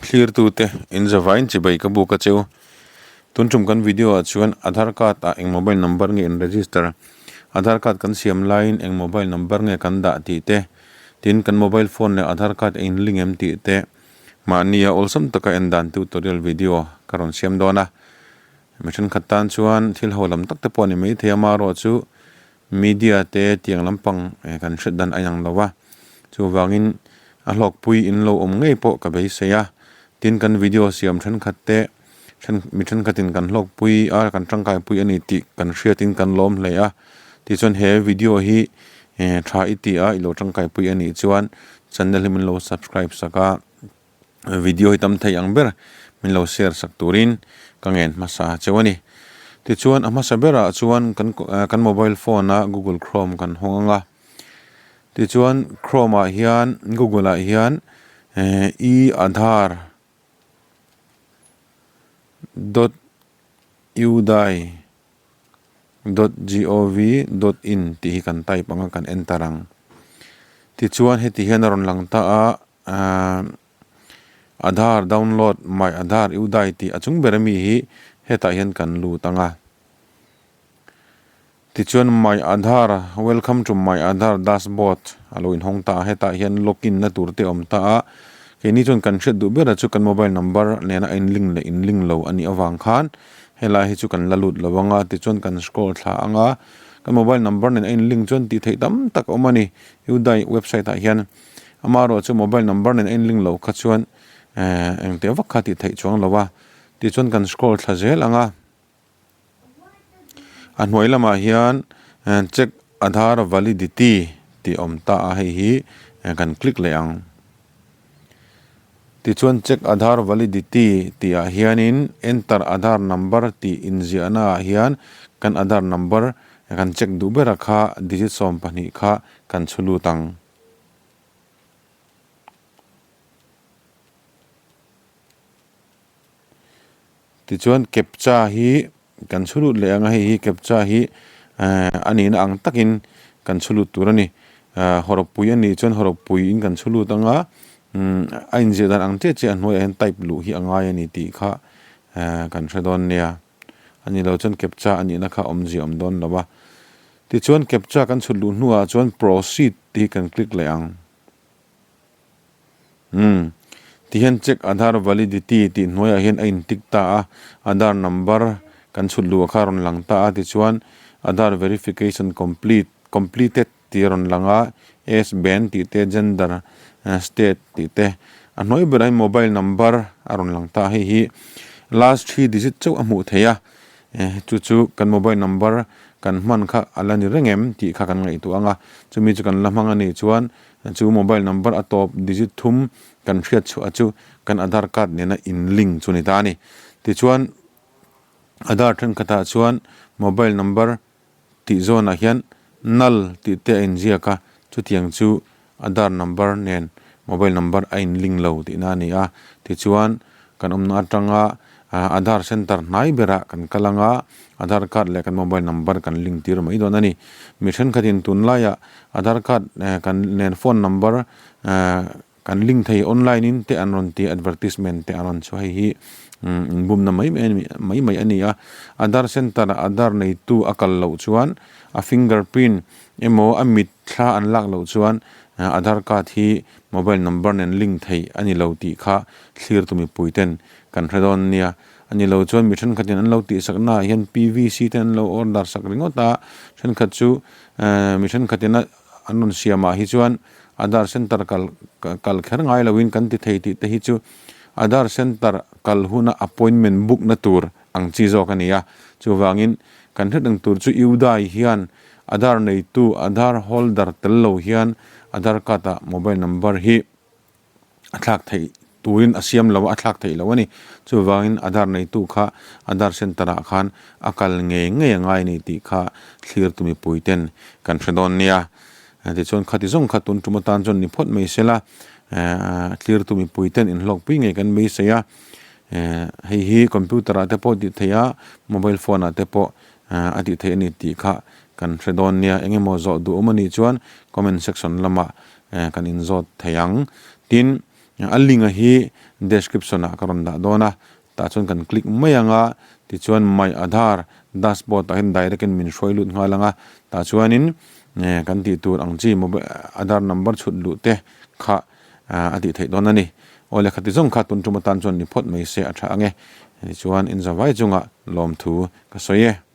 Thlirtute in zavain chibai ka buk a cheu. Tun tum kan video ah chuan Aadhaar card ah eng mobile number nge in register, Aadhaar card kan siam laiin eng mobile number nge kan dah tih te, tin kan mobile phone leh Aadhaar card a in link em tih te mahnia awlsam taka en dan tutorial video ka rawn siam dawn a. Mi thenkhat tan chuan thil ho lam tak te pawh a ni maithei a, amaherawhchu Media te tiang lampang kan hriat dan a inang lo a, chuvangin a hlawkpui in lo awm ngei pawh ka beisei a, tin kan video siam thenkhat te then mi thenkhatin kan hlawkpui a kan tangkaipui a ni tih kan hriatin kan lawm hle a, tichuan he video hi tha i tih a i lo tangkaipui a nih chuan channel hi min lo subscribe sak a, video hi tam thei ang ber min lo share sak turin ka ngen hmasa cheu a ni. Tichuan a hmasa berah chuan kan kan mobile phone a google chrome kan hawng ang a, tichuan chrome ah hian google ah hian e aadhaar dot udai dot gov dot in tih hi kan type ang a kan enter ang. Tichuan heti hian a rawn lang ta a. Ahh Aadhaar download my Aadhaar UIDAI tih a chung ber ami hi hetah hian kan lut ang a. Tichuan my Aadhaar welcome to my Aadhaar dashboard a lo inhawng ta a, hetah hian login na tur te a awm ta a. Keini chuan kan hriat duh berah chu kan mobile number nena a in link leh in link lo a nih avang khan helai hi chu kan la lut lo ang a, tichuan kan scroll thla ang a, kan mobile number nen a in link chuan tih theih tam tak a awm a ni UIDAI website ah hian. Amaherawh chu mobile number nen a inlink loh kha chuan eh engteh vak kha tih theih chuang lo a, tichuan kan scroll thla zel ang a, a hnuai lamah hian check Aadhaar validity tih a awm ta a, hei hi kan click leh ang. Tichuan check Aadhaar validity tih ah hianin enter Aadhaar number tih inziahna ah hian kan Aadhaar number kan check duh ber a kha digit 12 kha kan chhu lut ang. Tichuan captcha hi kan chhu lut leh ang a, hei hi captcha hi ehh a nihna ang takin kan chhu lut tur a ni. Ehh hawrawppui a nih chuan hawrawppui in kan chhu lut ang a, umm a inziah dan ang chiah chiah a hnuaiah hian type luh hi a ngai a ni tih kha ehh kan hre dawn nia. A ni lo chuan captcha a nihna kha awmzia awm dawn lo a. Tichuan captcha kan chhut luh hnuah chuan proceed tih hi kan click leh ang. Umm tihian check Aadhaar validity tih hnuaiah hian a in tick ta a, Aadhaar number kan chhut luh kha a rawn lang ta a, tichuan Aadhaar verification complete completed tih a rawn lang a, S band tih te gender state tih te a hnuai berah hian mobile number a rawn lang ta a, hei hi last three digit chauh a hmuh theih a. Chu chu kan mobile number kan hman kha a la ni reng em tih kha kan ngaihtuah ang a, chumi chu kan la hmang a nih chuan chu mobile number a tawp digit thum kan hriat chhuah chu kan Aadhaar card nena in link chu ni ta a ni. Tichuan Aadhaar thenkhatah chuan mobile number tih zawnah hian null tih te a inziak a, chutiang chu Aadhaar number nen mobile number a in link lo tihna a ni a. Tichuan kan awmna atanga Aadhaar center hnai berah kan kal ang a, Aadhaar card leh kan mobile number kan link tir mai dawn a ni. Mi thenkhatin tunlaiah Aadhaar card kan nen phone number Kan link thei online in te an rawn ti advertisement te an rawn chhuah hei hi inbumna mai mai mai mai a ni a, Aadhaar center ah Aadhaar neitu a kal loh chuan a finger print emaw a mit thla an lak loh chuan Aadhaar card hi mobile number nen link theih a ni lo tih kha thlirtu mipui ten kan hre dawn nia. A ni lo chuan mi thenkhatin an lo tihsaknaah hian PVC te an lo order sak ringawt a, thenkhat chu mi thenkhatin a an rawn siamah hi chuan Aadhaar center kal kal kher ngai loin kan ti thei tih te hi chu Aadhaar center kal huna appointment book na tur ang chi zawk a ni a. Chuvangin kan hret ang tur chu UIDAI hian Aadhaar neitu Aadhaar holder tel lo hian Aadhaar card ah mobile number hi a thlak theih turin a siam lo a, a thlak theih loh a ni. Chuvangin Aadhaar neitu kha Aadhaar center ah khan a kal ngei ngei a ngai a ni tih kha thlirtu mipui ten kan hre dawn nia. Tichuan khati zawng kha tun tum atan chuan ni phawt mai sela, thlirtu mipui ten inhlawkpui ngei kan beisei a, hei hi computer ah te pawh tih theih a, mobile phone ah te pawh a tih theih a ni tih kha kan hre dawn nia. Eng emaw zawh duh awm a nih chuan comment section lamah kan inzawt thei ang. Tin. A link a hi description ah ka rawn dah dawn a, tah chuan kan click mai ang a, tichuan my Aadhaar dashboard ah hian direct in min hruai lut nghal ang a, tah chuanin kan tih tur ang chi Aadhaar number chhut luh te kha a tih theih dawn a ni. Aw lehkha ti zawng kha tun tum atan chuan ni phawt mai se a tha ang e. Tichuan in zavai chungah lawmthu ka sawi e.